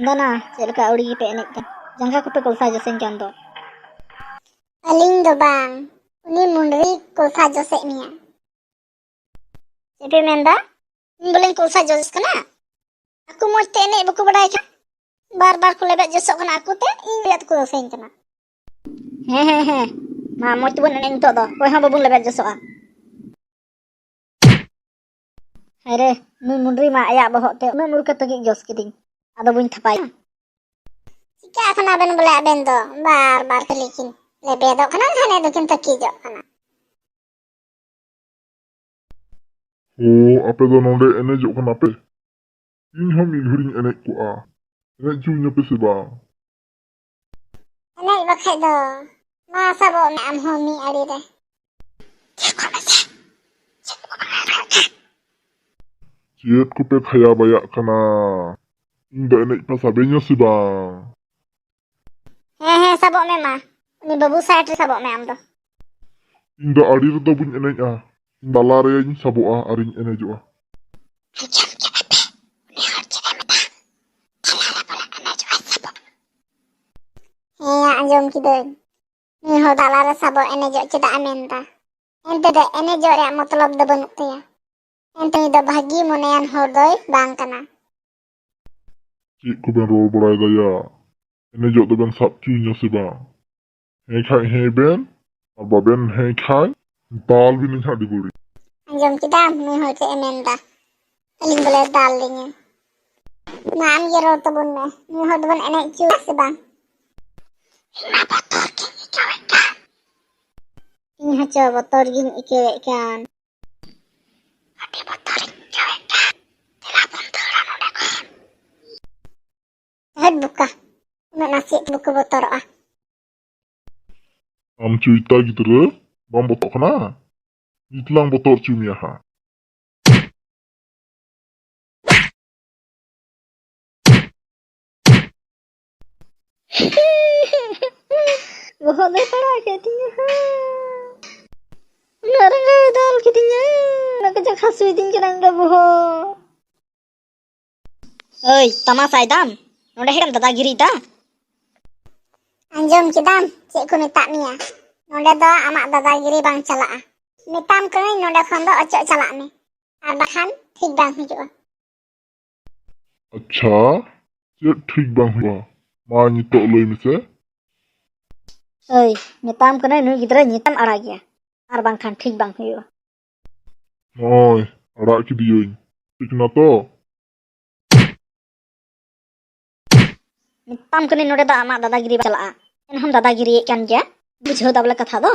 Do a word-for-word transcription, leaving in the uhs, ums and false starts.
ᱫᱟᱱᱟ, ᱪᱮᱫ ᱞᱮᱠᱟ ᱟᱹᱣᱲᱤ ᱜᱮᱯᱮ ᱮᱱᱮᱡ ᱠᱟᱱ? ᱡᱟᱸᱜᱟ ᱠᱚᱯᱮ ᱠᱚᱞᱥᱟ ᱡᱚᱥᱮᱧ ᱠᱟᱱ ᱫᱚ᱾ ᱟᱹᱞᱤᱧ ᱫᱚ ᱵᱟᱝ, ᱩᱱᱤ ᱢᱩᱱᱰᱨᱤ ᱠᱚᱞᱥᱟ ᱡᱚᱥᱮᱫ ᱢᱮᱭᱟ᱾ ᱪᱮᱫ ᱯᱮ ᱢᱮᱱᱫᱟ? ᱤᱧ ᱵᱚᱞᱮᱧ ᱠᱚᱞᱥᱟ ᱡᱚᱥ ᱠᱟᱱᱟ? ᱟᱠᱚ ᱢᱚᱡᱽ ᱛᱮ ᱮᱱᱮᱡ ᱵᱟᱠᱚ ᱵᱟᱰᱟᱭ ᱠᱷᱟᱱ ᱵᱟᱨ ᱵᱟᱨ ᱠᱚ ᱞᱮᱵᱮᱫ ᱡᱚᱥᱚᱜ ᱠᱟᱱᱟ ᱟᱠᱚ ᱛᱮ, ᱤᱧ ᱞᱮᱵᱮᱫ ᱠᱚ ᱡᱚᱥᱮᱧ ᱠᱟᱱᱟ᱾ ᱦᱮᱸ, ᱦᱮᱸ, ᱦᱮᱸ, ᱢᱟ ᱢᱚᱡᱽ ᱛᱮᱵᱚᱱ ᱮᱱᱮᱡ ᱱᱤᱛᱚᱜ ᱫᱚ, ᱚᱠᱚᱭ ᱦᱚᱸ ᱵᱟᱵᱚᱱ ᱞᱮᱵᱮᱫ ᱡᱚᱥᱚᱜᱼᱟ᱾ ᱦᱟᱭ ᱨᱮ, ᱱᱩᱭ ᱢᱩᱱᱰᱨᱤ ᱢᱟ ᱟᱭᱟᱜ ᱵᱚᱦᱚᱜ ᱛᱮ ᱩᱱᱟᱹᱜ ᱢᱩᱨᱠᱟᱹ ᱛᱟᱹᱜᱤᱡ ᱡᱚᱥ ᱠᱤᱫᱤᱧ, ᱟᱫᱚ ᱵᱟᱹᱧ ᱛᱷᱟᱯᱟᱭᱟ᱾ ᱪᱤᱠᱟᱹᱜ ᱠᱟᱱᱟ ᱵᱮᱱ ᱵᱚᱞᱮ ᱟᱵᱮᱱ ᱫᱚ? ᱵᱟᱨ ᱵᱟᱨ ᱠᱷᱟᱹᱞᱤ ᱠᱤᱱ ᱞᱮᱵᱮᱫᱚᱜ ᱠᱟᱱᱟ, ᱜᱷᱟᱱᱮ ᱫᱚᱠᱤᱱ ᱛᱟᱹᱠᱤᱡᱚᱜ ᱠᱟᱱᱟ᱾ ᱳ, ᱟᱯᱮ ᱫᱚ ᱱᱚᱰᱮ ᱮᱱᱮᱡᱚᱜ ᱠᱟᱱᱟ ᱯᱮ? ᱤᱧ ᱦᱚᱸ ᱢᱤᱫ ᱜᱷᱟᱹᱲᱤᱧ ᱮᱱᱮᱡ ᱠᱚᱜᱼᱟ᱾ ᱮᱱᱮᱡ ᱦᱚᱪᱚᱧ ᱟᱯᱮ ᱥᱮ ᱵᱟᱝ? ᱮᱱᱮᱡ ᱵᱟᱠᱷᱟᱡ ᱫᱚ᱾ ᱢᱟ ᱥᱟᱵᱚᱜ ᱢᱮ ᱟᱢ ᱦᱚᱸ ᱢᱤᱫ ᱟᱲᱮ ᱨᱮ᱾ ᱪᱮᱫ ᱠᱚᱯᱮ ᱛᱷᱟᱭᱟ ᱵᱟᱭᱟᱜ ᱠᱟᱱᱟ? ᱤᱧ ᱫᱚ ᱮᱱᱮᱡ ᱯᱮ ᱥᱟᱵᱮᱧᱟ ᱥᱮ ᱵᱟᱝ? ᱦᱮᱸ, ᱦᱮᱸ, ᱥᱟᱵᱚᱜ ᱢᱮ ᱢᱟ᱾ ᱩᱱᱤ ᱵᱟᱹᱵᱩ ᱥᱟᱭᱤᱰ ᱨᱮ ᱥᱟᱵᱚᱜ ᱢᱮ ᱟᱢ ᱫᱚ᱾ ᱤᱧ ᱫᱚ ᱟᱲᱮ ᱨᱮᱫᱚ ᱵᱟᱹᱧ ᱮᱱᱮᱡᱼᱟ᱾ ᱤᱧ ᱛᱟᱞᱟ ᱨᱮᱧ ᱥᱟᱵᱚᱜᱼᱟ ᱟᱨᱤᱧ ᱮᱱᱮᱡᱚᱜᱼᱟ᱾ ᱟᱸᱡᱚᱢ ᱠᱮᱫᱟ ᱯᱮ? ᱩᱱᱤ ᱦᱚᱲ ᱪᱮᱫ ᱮ ᱢᱮᱛᱟ? ᱛᱟᱞᱟ ᱨᱮ ᱵᱚᱞᱮ ᱮᱱᱮᱡᱚᱜᱼᱟ ᱥᱟᱵᱚᱜ᱾ ᱦᱮᱸ, ᱟᱸᱡᱚᱢ ᱠᱤᱫᱟᱹᱧ᱾ ᱱᱩᱭ ᱦᱚᱲ ᱛᱟᱞᱟ ᱨᱮ ᱥᱟᱵᱚᱜ ᱮᱱᱮᱡᱚᱜ ᱪᱮᱫᱟᱜ ᱮ ᱢᱮᱱᱫᱟ? ᱮᱱᱛᱮ ᱫᱚ ᱮᱱᱮᱡᱚᱜ ᱨᱮᱭᱟᱜ ᱢᱚᱛᱞᱚᱵ ᱫᱚ ᱵᱟᱹᱱᱩᱜ ᱛᱟᱭᱟ᱾ ᱮᱱᱛᱮ ᱩᱱᱤ ᱫᱚ ᱵᱷᱟᱹᱜᱤ ᱢᱚᱱᱮᱭᱟᱱ ᱦᱚᱲ ᱫᱚᱭ ᱵᱟᱝ ᱠᱟᱱᱟ᱾ ᱪᱮᱫ ᱠᱚᱵᱮᱱ ᱨᱚᱲ ᱵᱟᱲᱟᱭᱮᱫᱟ ᱭᱟ? ᱮᱱᱮᱡᱚᱜ ᱫᱚᱵᱮᱱ ᱥᱟᱵ ᱦᱚᱪᱚᱧᱟ ᱥᱮ ᱵᱟᱝ? ᱦᱮᱸ ᱠᱷᱟᱡ ᱦᱮᱸ ᱵᱮᱱ, ᱟᱨ ᱵᱟᱵᱮᱱ ᱦᱮᱸ ᱠᱷᱟᱡ ᱫᱟᱞ ᱵᱤᱱᱟᱹᱧ ᱦᱟᱸᱜ ᱟᱹᱰᱤ ᱵᱟᱹᱲᱤᱡ᱾ ᱟᱸᱡᱚᱢ ᱠᱮᱫᱟᱢ ᱱᱩᱭ ᱦᱚᱲ ᱪᱮᱫ ᱮ ᱢᱮᱱᱫᱟ? ᱟᱹᱞᱤᱧ ᱵᱚᱞᱮ ᱫᱟᱞ ᱞᱤᱧᱟᱹ᱾ ᱢᱟ ᱟᱢ ᱜᱮ ᱨᱚᱲ ᱛᱟᱵᱚᱱ ᱢᱮ, ᱱᱩᱭ ᱦᱚᱲ ᱫᱚᱵᱚᱱ ᱮᱱᱮᱡ ᱦᱚᱪᱚᱭᱟ ᱥᱮ ᱵᱟᱝ? ᱤᱧ ᱢᱟ ᱵᱚᱛᱚᱨ ᱜᱤᱧ ᱟᱹᱭᱠᱟᱹᱣᱮᱫ ᱠᱟᱱ᱾ ᱤᱧ ᱦᱚᱸᱪᱚ ᱵᱚᱛᱚᱨ ᱜᱤᱧ ᱟᱹᱭᱠᱟᱹᱣᱮᱫ ᱠᱟᱱ᱾ ᱟᱹᱰᱤ ᱵᱚᱛᱚᱨᱤᱧ ᱟᱹᱭᱠᱟᱹᱣᱮᱫ ᱠᱟᱱ᱾ ᱫᱮᱞᱟ ᱵᱚᱱ ᱫᱟᱹᱲᱟ ᱱᱚᱰᱮ ᱠᱷᱚᱱ᱾ ᱦᱟᱹᱴ ᱵᱚᱠᱟ, ᱩᱱᱟᱹᱜ ᱱᱟᱥᱮᱭᱟᱜ ᱛᱮ ᱵᱟᱠᱚ ᱵᱚᱛᱚᱨᱚᱜᱼᱟ᱾ ᱟᱢ ᱪᱩᱭᱛᱟ ᱜᱤᱫᱽᱨᱟᱹ, ᱵᱟᱢ ᱵᱚᱛᱚᱨᱚᱜ ᱠᱟᱱᱟ? ᱱᱤᱛ ᱞᱟᱝ ᱵᱚᱛᱚᱨ ᱦᱚᱪᱚ ᱢᱮᱭᱟ ᱦᱟᱸᱜ᱾ ᱵᱚᱦᱚᱜ ᱫᱚᱭ ᱯᱟᱲᱟᱜ ᱠᱮᱫ ᱛᱤᱧᱟ ᱦᱟᱸᱜ᱾ ᱩᱱᱟᱹᱜ ᱨᱟᱸᱜᱟᱣ ᱮ ᱫᱟᱞ ᱠᱤᱫᱤᱧᱟ, ᱩᱱᱟᱹᱜ ᱠᱟᱡᱟᱠ ᱦᱟᱹᱥᱩᱭᱤᱫᱤᱧ ᱠᱟᱱᱟ ᱤᱧ ᱫᱚ ᱵᱚᱦᱚᱜ᱾ ᱳᱭ, ᱛᱟᱢᱟᱥᱟᱭ ᱫᱟᱢ? ᱱᱚᱰᱮ ᱦᱮᱲᱮᱢ ᱫᱟᱫᱟᱜᱤᱨᱤᱭᱮᱫᱟ᱾ ᱟᱸᱡᱚᱢ ᱠᱮᱫᱟᱢ ᱪᱮᱫ ᱠᱚ ᱢᱮᱛᱟᱫ ᱢᱮᱭᱟ? ᱱᱚᱰᱮ ᱫᱚ ᱟᱢᱟᱜ ᱫᱟᱫᱟᱜᱤᱨᱤ ᱵᱟᱝ ᱪᱟᱞᱟᱜᱼᱟ᱾ ᱢᱮᱛᱟᱢ ᱠᱟᱹᱱᱟᱹᱧ ᱱᱚᱰᱮ ᱠᱷᱚᱱ ᱫᱚ ᱚᱪᱚᱜ ᱪᱟᱞᱟᱜ ᱢᱮ, ᱟᱨ ᱵᱟᱠᱷᱟᱱ ᱴᱷᱤᱠ ᱵᱟᱝ ᱦᱩᱭᱩᱜᱼᱟ᱾ ᱟᱪᱪᱷᱟ, ᱪᱮᱫ ᱴᱷᱤᱠ ᱵᱟᱝ ᱦᱩᱭᱩᱜᱼᱟ? ᱢᱟ ᱱᱤᱛᱚᱜ ᱞᱟᱹᱭ ᱢᱮᱥᱮ᱾ ᱦᱳᱭ, ᱢᱮᱛᱟᱢ ᱠᱟᱹᱱᱟᱹᱧ ᱱᱩᱭ ᱜᱤᱫᱽᱨᱟᱹ ᱱᱤᱛᱮᱢ ᱟᱲᱟᱜᱮᱭᱟ, ᱟᱨ ᱵᱟᱝᱠᱷᱟᱱ ᱴᱷᱤᱠ ᱵᱟᱝ ᱦᱩᱭᱩᱜᱼᱟ᱾ ᱱᱚᱜᱼᱚᱭ, ᱟᱲᱟᱜ ᱠᱮᱫᱮᱭᱟᱹᱧ᱾ ᱴᱷᱤᱠ ᱱᱟ ᱛᱚ? ᱢᱮᱛᱟᱢ ᱠᱟᱹᱱᱟᱹᱧ ᱱᱚᱰᱮ ᱫᱚ ᱟᱢᱟᱜ ᱫᱟᱫᱟᱜᱤᱨᱤ ᱵᱟᱝ ᱪᱟᱞᱟᱜᱼᱟ, ᱮᱱᱦᱚᱸᱢ ᱫᱟᱫᱟᱜᱤᱨᱤᱭᱮᱫ ᱠᱟᱱ ᱜᱮᱭᱟ᱾ ᱵᱩᱡᱷᱟᱹᱣ ᱫᱟ ᱵᱚᱞᱮ ᱠᱟᱛᱷᱟ ᱫᱚ?